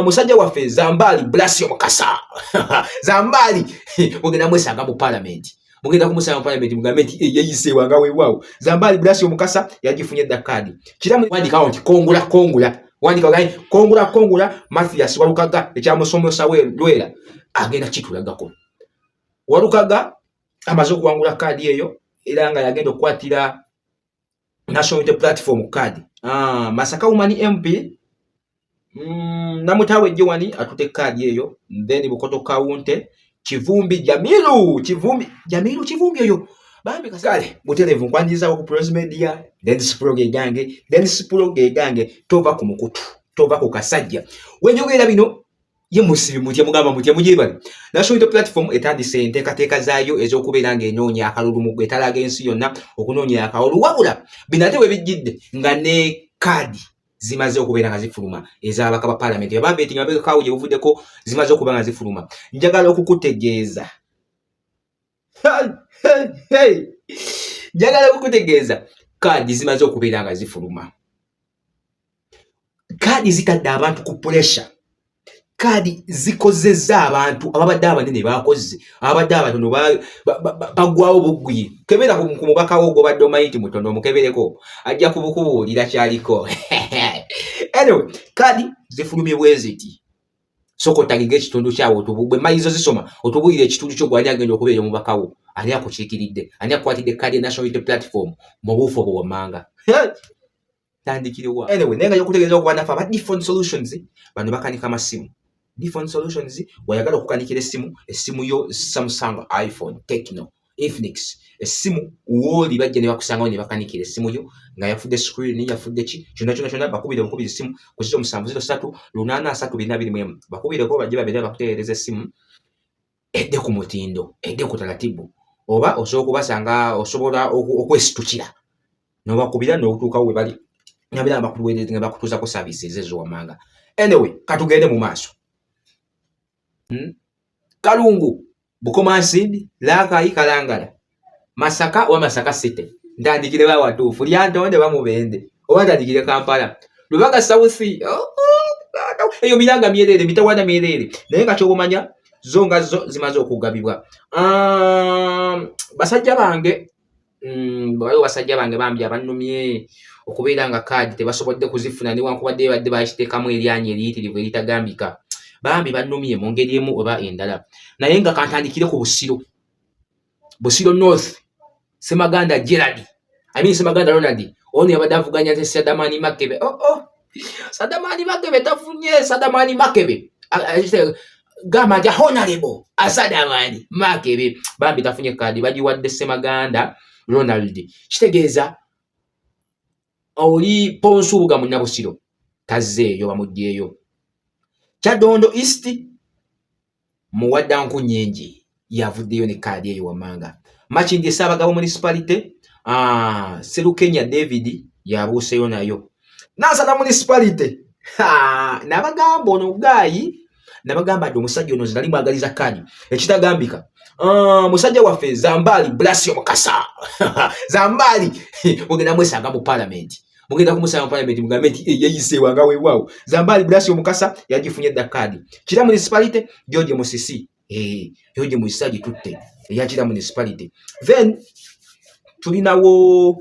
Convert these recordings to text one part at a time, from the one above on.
Musajja waffe Zambaali Blasio Mukasa Zambaali mugenda mwesanga mu palamenti, mugenda kumusanga mu palamenti mugambe nti eyeyise wanga weewaawo. Zambaali Blasio Mukasa yagifunye dda kaadi. Kiramu wandikawo nti kongula kongula, wandika gaye kongula kongula. Mathias Walukaga ekyamusomosa lwera agenda kitulagako. Walukaga amaze okuwangula kaadi eyo era nga yagenda okukwatira National Unity Platform card. Masaka Woman MP Namutawe Joani atute kaadi eyo, then Bukoto Kawunte Kivumbi Jamilu, Kivumbi Jamilu, Kivumbi oyo bambi kale butereevu. Nkwanirizawo ku Pros Media, then Spro gegange, then Spro gegange. Tova ku mukutu, tova ku kasajja wenjogera bino ye musibi mutya mugamba mutya mugyebale. National Unity Platform etandise enteekateeka zaayo ez'okubeera ng'enoonya akalulu mu etalaga ensi yonna okunoonya akalulu, wabula bino ate bwe bijjidde nga ne kaadi zimaze okubeera nga zifuluma ez'ababaka ba paalamenti abaveetinga mabegakaawo gye buvuddeko, zimaze okuba nga zifuluma. Njagala okukutegeeza, njagala okukutegeeza kaadi zimaze okubeera nga zifuluma. Kaadi zitadde abantu ku pressure, kaadi zikozezza abantu ababadde abanene bakoze, ababadde abatono bagwawo buggwi. Kebera ku mubaka wo gwobadde omanyi nti mutono, omukebereko, ajja kubukubuulira kyaliko. Anyway, kaadi zifulumye bwe ziti. Soka otaginga ekitundu kyawe, bwe mayizo zisoma otubuulire ekitundu kyo, gwani agenda okubeera omubaka wo, ani akukiikiridde, ani akukwatidde kaadi ya National Unity Platform mu buufu obwo wammanga. Tandikirewa. Anyway, naye nga yokutegeeza okuba naffe aba Different Solutions, bano bakanika amasimu. Different Solutions, wayagala okukanikira essimu, essimu yo Samsung, iPhone, Tecno, Infinix, essimu wooli bajja ne bakusangawo ne bakanikira essimu yo nga yafudde screen, yafudde ki, kyonna kyonna kyonna. Bakubire bukubiri essimu ku 0703 832 21. Bakubireko bajje babeere bakutereereza essimu edde ku mutindo, edde ku talatibu. Oba osobola okubasanga, osobola okwesitukira nobakubira n'otuukawo we bali nabeera nga bakutuuzako services ezo wammanga. Anyway, katugende mu maaso. Kalungu, Bukomansimbi, Laakayi, Kalangala, Masaka oba Masaka City, ntandikire bawatuufu Lyantonde, bamubende oba ntandikire Kampala, Lubaga South. Oh, eyo miranga myereere, mitawaana myereere, naye nga kyobumanya zo nga zo zimaze okugabibwa. Basajja bange, waliwo basajja bange bambi abannumye okubeera nga kaadi tebasobodde kuzifuna newankubadde badde bakiteekamu eryanyi eriyitirivu eritagambika. Bambi bannumye mu ngeri emu oba endala, naye nga kantandikire ku Busiro, Busiro North, Semaganda Gerard, I mean Semaganda Ronald. Ono yabadde avuganya ne Sadamani Makebe. Oh. Sadamani Makebe tafunye. Sadamani Makebe, gamba nti Honorable Asadamani Makebe bambi tafunye kaadi, bagiwadde Semaganda Ronald. Kitegeeza oli Ponsubuga Munnabusiro tazzeeyo, bamuggyeeyo. Kyadondo East, Muwadda Nkunyingi yavuddeyo ne kaadi eyo wammanga. Makindye Ssaabagabo Municipality, Serukenya David yabuuseyo nayo. Nansana Municipality, nabagamba ono gaayi, nabagamba nti omusajja ono nali mwagaliza kaadi ekitagambika. Musajja waffe Zambaali Blasio Mukasa Zambaali mugenda mwesanga mu palamenti, mugenda kumusanga mu palamenti mugambe nti eyeyise wanga weewaawo. Zambaali Blasio Mukasa yagifunye dda kaadi. Kira Municipality, George Musisi, George Musisi agitutte eya Kira Municipality. Then tulinawo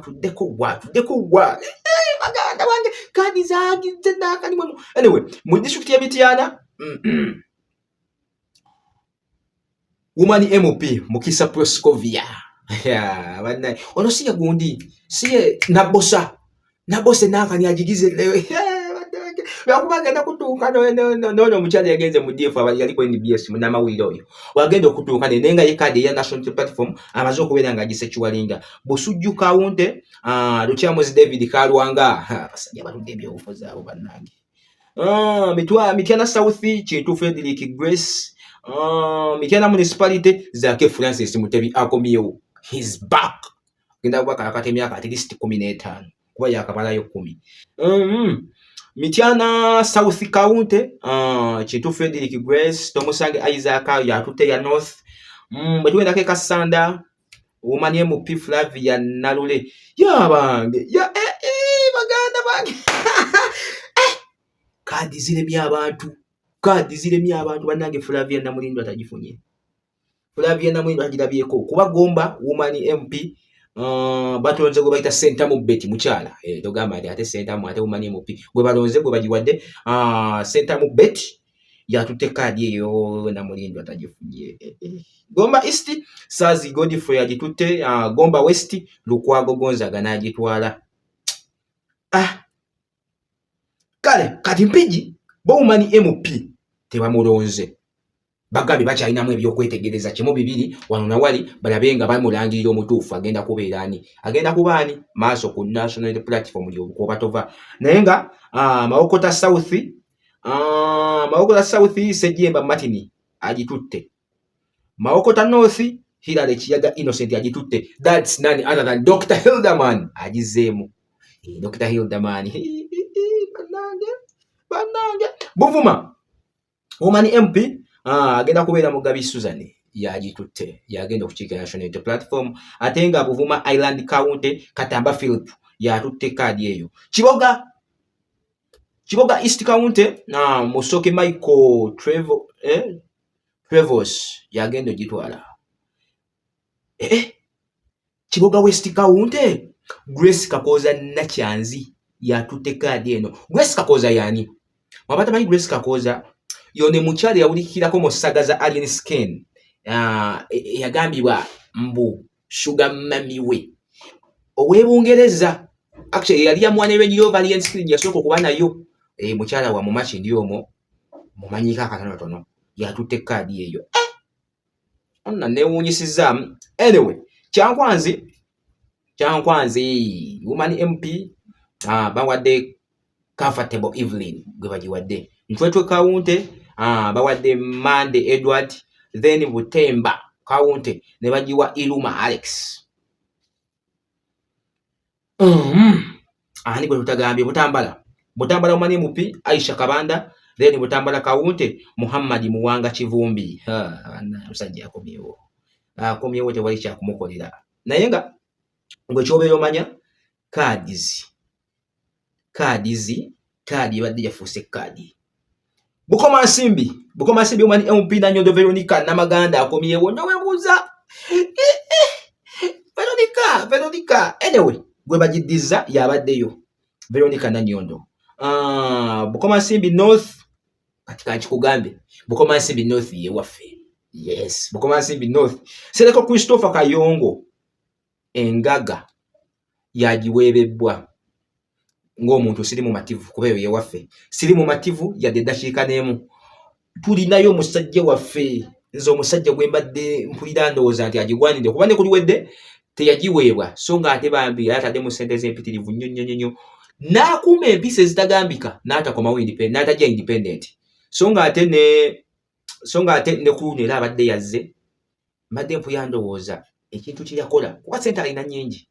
tuddeko wa, tuddeko wa, baganda bange, kaadi zagize nakalimu. Anyway, mu disitulikiti ya Mityana, Woman MP Mukisa Proscovia. Bannaye, ono si ye gundi, si ye Nabosa, Nabosa nankani agigize lwakuba agenda kutuuka nono omukyala yagenze mu DF, yali ku NBS, munamawulire oyo wagenda okutuuka naye nga ye kaadi eya National Platform amaze okubeera nga agisekiwalinga. Busujju Kawunte, Lukyamuzi David Kalwanga, abasajja baludde ebyobufuzi abo bannange. Mityana South, Kintu Frederick Grace. Mityana Municipality, Zake Francis Mutebi akomyewo, he's back, genda kuba kalakata emyaka at least 15 kuba yakabalayo 10. Mityana South County, Kintu Frederick Grace, Tomusange Isaac yatutte ya North. Bwe tugendako e Kassanda, Woman MP Flavia Nalule yabange ya baganda bange. Kaadi ziremye abantu, kaadi ziremye abantu. Bannange, Flavia Namulindwa tagifunye. Flavia Namulindwa tagirabyeko kuba Gomba Woman MP batonze gwe bayita Sentamu Betty, mukyala. Togamba nti ate Sentamu, ate Woman MP gwe balonze, gwe bagiwadde. Sentamu Betty yatutte kaadi eyo, Namulindwa tagifunye. Gomba East, Saazi Godfrey agitutte. Gomba West, Lukwago Gonzaga n'agitwala. Ah, kale kati Mpigi bo Woman MP tebamulonze, bagambye bakyalinamu ebyokwetegereza kimu bibiri wano nawali, balabe nga bamulangirira omutuufu agenda kubeera ani, agenda kuba ani maaso ku National Platform lyobukuba tova. Naye nga Mawokota South, Mawokota South, Sejjemba Martin agitutte. Mawokota North, Hilary Kiyaga Innocent agitutte. That's none other than Dr Hilderman agizeemu. Dr Hilderman, bannange, bannange. Buvuma Woman MP agenda kubeera Mugabi Susan yagitutte, yagenda okukiika National Unity Platform. Ate nga Buvuma Island County, Katamba Philip yatutte kaadi eyo. Kiboga East County, Musoke Michael Trevo, Trevos yagenda ogitwala. Kiboga West County, Grace Kakooza Nakyanzi yatutte kaadi eno. Grace Kakooza yani? Mwabatamanyi Grace Kakooza, yone mukyala yawulikirako mu saga za Alien Skin, eyagambibwa mbu sugar mummy we ow'ebungereza actually yali yamuwa ne Range Rover. Alien Skin yasooka okuba nayo. Mukyala wa mumaki ndi omwo mumanyiko akatonotono, yatutte kaadi eyo. Onna neewuunyisizaamu. Anyway, Kyankwanzi Woman MP, bawadde Comfortable Evelyn gwe bagiwadde. Ntwetwe County, bawadde Mande Edward. Then Butemba County ne bagiwa Iruma Alex. Ani gwe tutagambye? Butambala Woman MP, Aisha Kabanda. Then Butambala County, Muhammad Muwanga Kivumbi. Musajja akomyewo, akomyewo, tewali kyakumukolera. Naye nga gwe kyobeera omanya, kaadizi kaadi ebadde yafuuse kaadi. Bukomansimbi, Bukomansimbi Woman MP, Nanyondo Veronica Namaganda akomyewo. Nowebuuza Veronica, Veronica. Anyway, gwe bagiddiza yabaddeyo Veronica Nanyondo. Bukomansimbi North, kati kankikugambe, Bukomansimbi North yewaffe. Yes, Bukomansimbi North, Sereko Christopher Kayongo engaga yagiweebebbwa. Ng'omuntu siri mumativu kuba eyo yewaffe, siri mumativu yadde eddakiika n'emu. Tulinayo omusajja waffe. Nze omusajja gwe mbadde mpulira ndowooza nti agigwanidde, kuba ne kuliwedde teyagiweebwa, so nga ate bambi yali ataddemu ssente z'empitirivu nnyo nnyo nnyo, n'akuuma empisa ezitagambika, n'atakomawo, n'atajja independent, so nga ate ne ku luno era abadde yazze. Mbadde mpulira ndowooza ekintu kye yakola, kuba ssente alina nnyingi,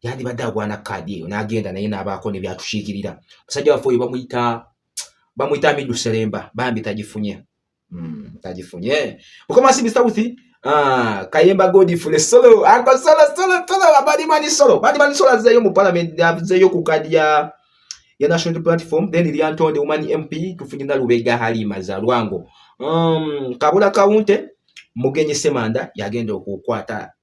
yandibadde agwana kaadi eyo n'agenda naye n'abaako ne byatukiikirira. Musajja waffe oyo bamuyita Amidu Seremba, bambi tagifunye. Tagifunye. Bukomansimbi South, Kayemba Godfrey Solo, Uncle Solo, Solo, Solo, Badimani Solo, Badimani Solo azzeeyo mu parliament, azzeeyo ku kaadi ya National Platform. Then Lyantonde Woman MP, tufunye Nalubega Halima Zalwango. Kabula County, Mugenyi Semanda yagenda okukwata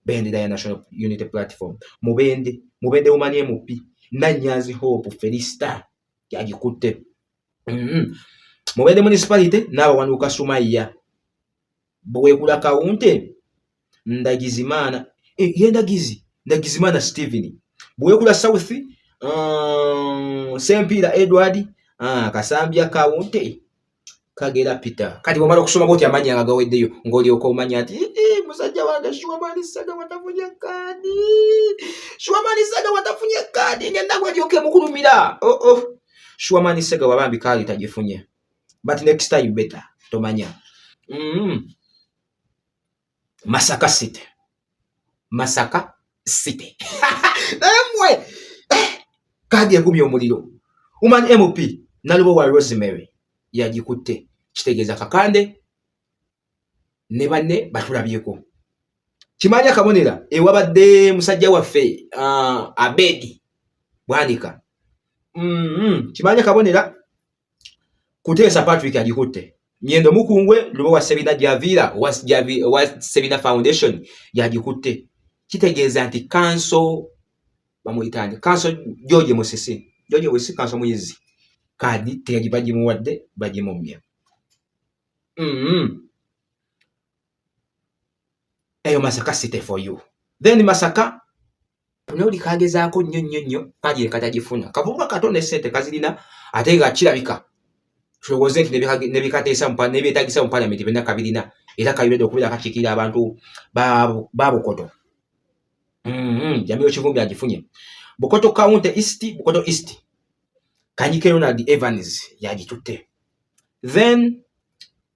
bendera ya National Unity Platform. Mubende Woman MP, Nanyanzi Hope Felista yagikutte. Mubende Municipality, Naabawanuka Sumaiya. Buweekula County, Ndagizimana, ye Ndagizimana Steven. Buweekula South, Sempiira Edward. Kasambya County, Kagera Peter. Kati bwomala okusoma bwoti amannya nga gaweddeyo, ng'olyoka omanya nti musajja wange Shuamani Sagawa tafunye kaadi, Shuamani Sagawa tafunye kaadi, ng'ennaku eryoka emukulumira. Oh. Shuamani Sagawa bambi kaadi tagifunye, but next time better, tomanya. Masaka City, Masaka City, naye mmwe, kaadi egumya omuliro. Woman MP, Nalubowa Rosemary yagikutte. Kitegeeza Kakande ne banne batulabyeko. Kimanya Kabonera ewabadde musajja waffe Abedi Bwanika. Kimanya Kabonera. Kuteesa Patrick agikutte. Myendo Mukungwe Lubowa Sebina Javiira owa Sebina Foundation yagikutte. Kitegeeza nti kanso bamuyita nti kanso George Musisi, George Musisi kanso muyizi, kaadi teyagibagimuwadde bagimummye. Eyo Masaka City for you. Then Masaka Noli kagezaako nnyo nnyo nnyo kaadi katagifuna. Kavubuka kato ne ssente kazirina ate nga kirabika tulowooze nti nebikateesa nebyetagisa mu palamenti byonna kabirina era kalibedde okubeera kakiikirira abantu ba Bukoto. Jamiro Kivumbi agifunye. Bukoto County East, Bukoto East. Kanyike Ronald Evans yagitutte. Then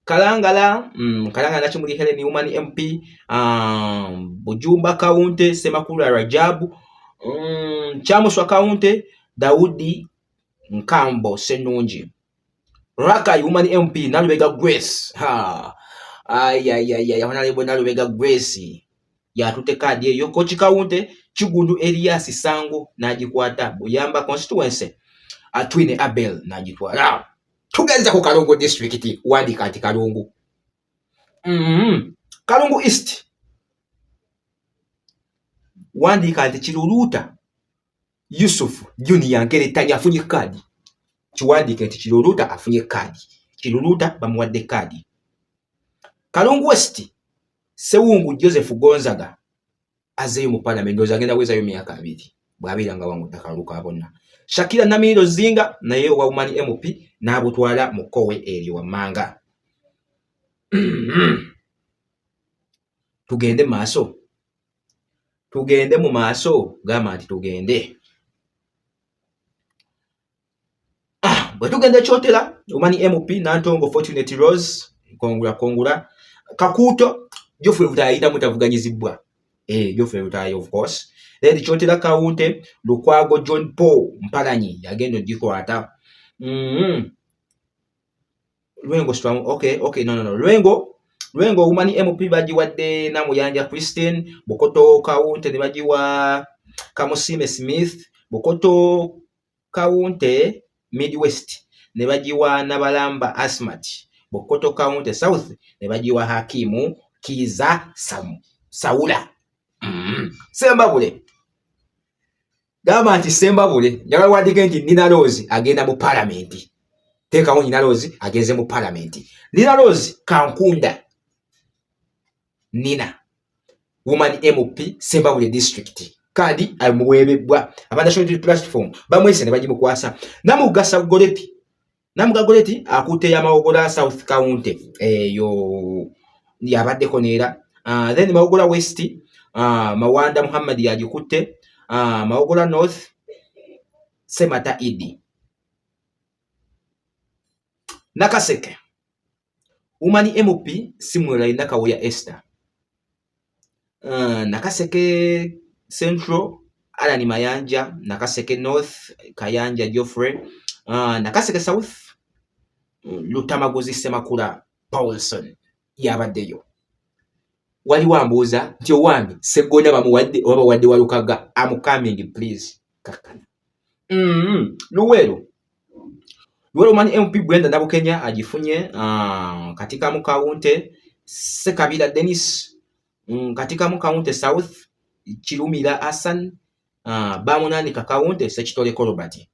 Kalangala, Kalangala Nakimuli Helen Woman MP, Bujumba County Semakula Rajabu, Kyamuswa County Daudi Nkambo Senungi. Rakai Woman MP Nalubega Grace. Ha. Ay ay ay ay, Honorable Nalubega Grace yatute kaadi eyo. Kochi County Kigundu Elias Sango n'agikwata. Buyamba Constituency Atwine Abel n'agitwala. Tugenze ku Kalungu District, wandika nti Kalungu. Kalungu East wandika nti Kiruluuta Yusuf Junior Nkerettanyi afunye kaadi. Kiwandiike nti Kiruluuta afunye kaadi. Kiruluuta bamuwadde kaadi. Kalungu West Sewungu Joseph Gonzaga azeeyo mu palamenti, ndowooza agenda kuwezayo myaka 2 bw'abeera nga wangudde akalulu ka bonna. Shakira Namiiro Zinga naye owa Woman MP n'abutwala mu kkowe eryo wammanga. Tugende maaso, tugende mu maaso, gamba nti tugende. Bwe tugenda Kyotera, Woman MP Nantongo Fortunate Rose kongula kongula. Kakuuto Geoffrey Lutaaya ayitamu tavuganyizibwa. Geoffrey Lutaaya of course. Then Kyotera County Lukwago John Paul Mpalanyi yagenda ogikwata. Lwengo strong. Okay, okay, no no no. Lwengo Lwengo Woman MP bagiwadde Namuyanja Christine. Bukoto County ne bagiwa Kamusime Smith. Bukoto County Midwest ne bagiwa Nabalamba Asmat. Bukoto County South ne bagiwa Hakimu Kiza Saula. Sembabule. Gamba nti Sembabule, njagala wandike nti Nina Rose agenda mu palamenti. Teekawo Nina Rose agenze mu palamenti. Nina Rose Kankunda Nina Woman MP Sembabule District. Kaadi amuweerebbwa aba National Unity Platform bamwese ne bagimukwasa. Namugasa Goreti, Namuga Goreti akutte ya Mawogola South County eyo yabaddeko neera. Then Mawogola West Mawanda Muhammad yagikutte. Mawogola North Semata Idi. Nakaseke Woman MP Simwera Nakawuya Esther. Nakaseke Central Alan Mayanja. Nakaseke North Kayanja Geoffrey. Nakaseke South Lutamaguzi Semakula Paulson yabaddeyo. Waliwo ambuuza nti owange Sseggona bamuwadde oba bawadde Walukaga. I'm coming, please. Kakkana. Luweero Luweero Woman MP Brenda Nabukenya agifunye. Katikamu County Sekabira Dennis. Katikamu County South Kirumira Hassan. Bamunanika County Sekitoleko Robert.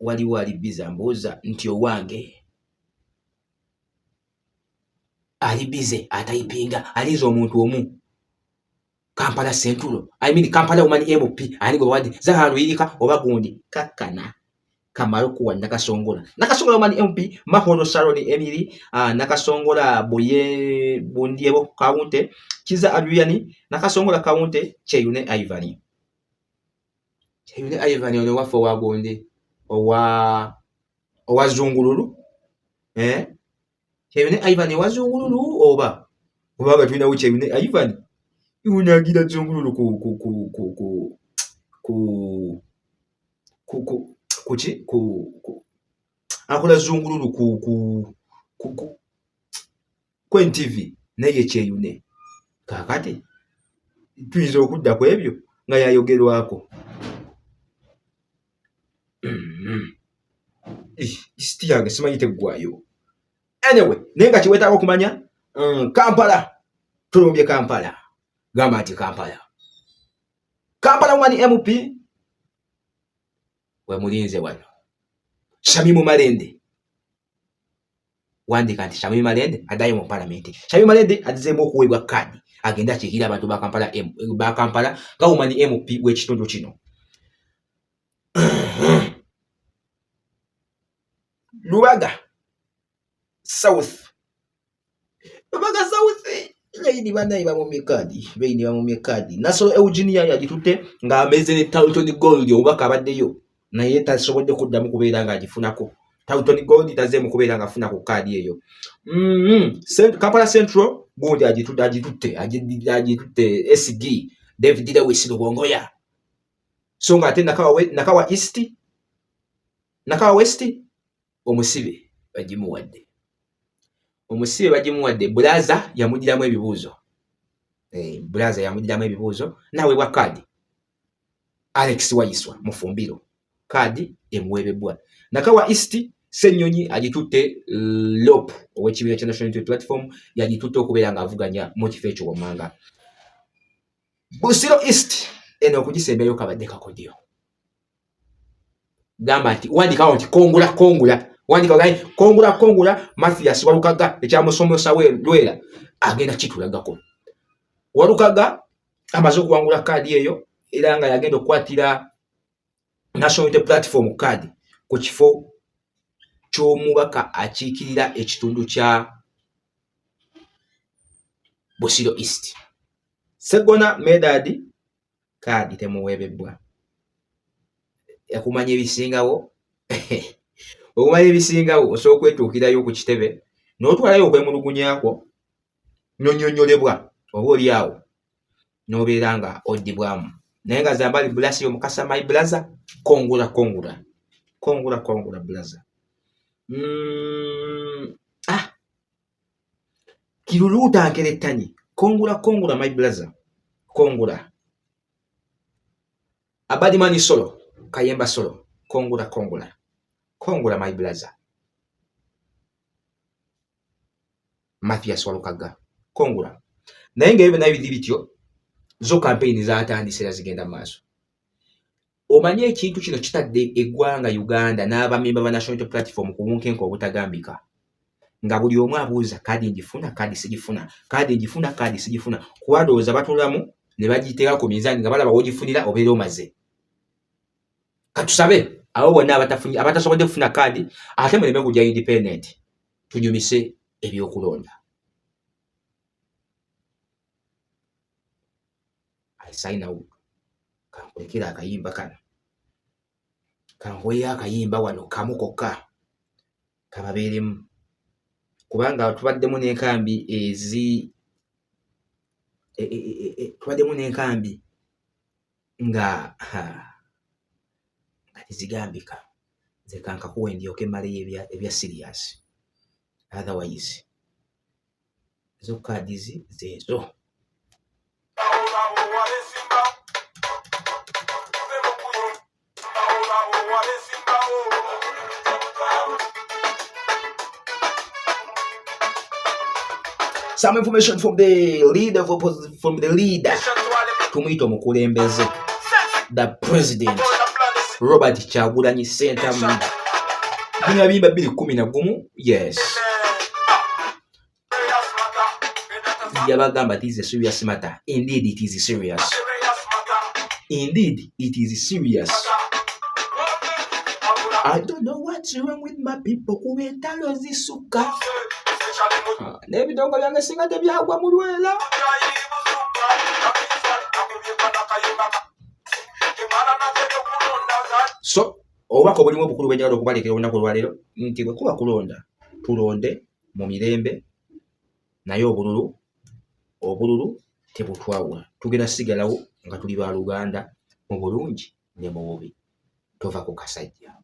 Waliwo ali biza mbuuza nti owange ali bize atayipinga alinza omuntu omu Kampala Central, I mean Kampala Woman MP ani gwe bawadde Zaha Luyirika oba gundi. Kakkana Kamalo kuwa Nakasongola. Nakasongola Woman MP Mahoro Sharon Emily. Nakasongola Buye Bundyebo County Kiza Adriani. Nakasongola County Kyeyune Ivan. Kyeyune Ivan ono waffe owa gundi owa Zungululu. Kyeyune Ivan owa Zungululu oba kubanga tulinawo Kyeyune Ivan unagira Zungululu ku ku ku ku ku ku ku ku kuki ku ku akola Zungululu ku ku ku ku ku NTV naye Kyeyune. Kaakati tuyinza okudda ku ebyo nga yayogerwako. Lisiti yange simanyi teggwayo. Anyway, naye nga kyewetaaga okumanya, Kampala tulumbye Kampala, gamba nti Kampala, Kampala Woman MP wemulinze wano Shamimu Malende. Wandika nti Shamimu Malende addayo mu palamenti. Shamimu Malende azzeemu okuweebwa kaadi agende akiikirire abantu ba Kampala M, ba Kampala nga Woman MP w'ekitundu kino. Lubaga South, Lubaga South yayini banaye bamumye kaadi, beyini bamumye kaadi. Nasolo Eugenia yagitutte ng'ameze ne Tarlton Gold omubaka abaddeyo, naye tasobodde kuddamu kubeera ng'agifunako. Tarlton Gold tazeemu kubeera ng'afuna ku kaadi eyo. Kampala Central gundi agitutte, agitutte, agitutte SG David Lewis Lubongoya. So nga ate Nakawa East, Nakawa West omusibe bagimuwadde, omusibe bagimuwadde. Bulaza yamugiramu ebibuuzo, Bulaza yamugiramu ebibuuzo n'aweebwa kaadi. Alex Wayiswa Mufumbiro kaadi emuweebebbwa. Nakawa East Ssenyonyi agitutte Lop ow'ekibiina kya National Unity Platform yagitutte okubeera ng'avuganya mu kifo ekyo wammanga. Busiro East eno okugisembayo kabadde kakodyo. Gamba nti wandikawo nti kongula kongula, wandikawo nti kongula kongula. Mathias Walukaga ekyamusomosa Lwera agenda kitulagako. Walukaga amaze okuwangula kaadi eyo era nga yagenda okukwatira National Unity Platform kaadi ku kifo ky'omubaka akiikirira ekitundu kya Busiro East. Sseggona Medard kaadi temuweebebbwa. Okumanya ebisingawo, okumanya ebisingawo osobola okwetuukirayo ku kitebe n'otwalayo okwemulugunyakwo n'onnyonnyolebwa oba oli awo n'obeera nga oddibwamu. Naye nga Zambali Bulasi omukasa my blaza, kongula kongula kongula kongula blaza. Kiruluuta nkerettanyi kongula kongula my blaza kongula. Abadimani Solo Kayemba Solo kongula kongula kongula my blaza. Mathias Walukaga kongula. Naye nga ebyo byonna biri bityo, zo kampeyini zaatandise era zigenda mu maaso. Omanye ekintu kino kitadde eggwanga Uganda n'abamemba ba National Unity Platform ku bunkenke obutagambika, nga buli omu abuuza kaadi ngifuna, kaadi sigifuna, kaadi ngifuna, kaadi sigifuna, kuba ndowooza batuulamu ne bagiteeka ku minzaani nga balaba w'ogifunira obeera omaze. Katusabe abo bonna abatasobodde kufuna kaadi ate muleme kujja independent, tunyumise ebyokulonda. I sign out. Kankulekera akayimba kano, kankuweyo akayimba wano kamu kokka kababeeremu, kubanga tubaddemu n'enkambi ezi tubaddemu n'enkambi nga nga tezigambika. Nze kankakuwe ndyoke mmaleyo ebya serious, otherwise zo kaadi zeezo. Some information from the leader of from the leader tumuyita omukulembeze, the president Robert Kyagulanyi Ssentamu. Bino yabiyimba 2011. Yes, yabagamba this is a serious matter. Indeed it is serious, indeed it is serious. I don't know what's wrong with my people, kuba entalo zisukka n'ebidongo byange singa tebyagwa mu Lwera. So obubaka obulimu obukulu bwenjagala okubalekera olunaku olwaleero nti bwe kuba kulonda, tulonde mu mirembe, naye obululu tebutwawula, tugenda sigalawo nga tuli ba luganda mu bulungi ne mu bubi. Tova ku kasajja.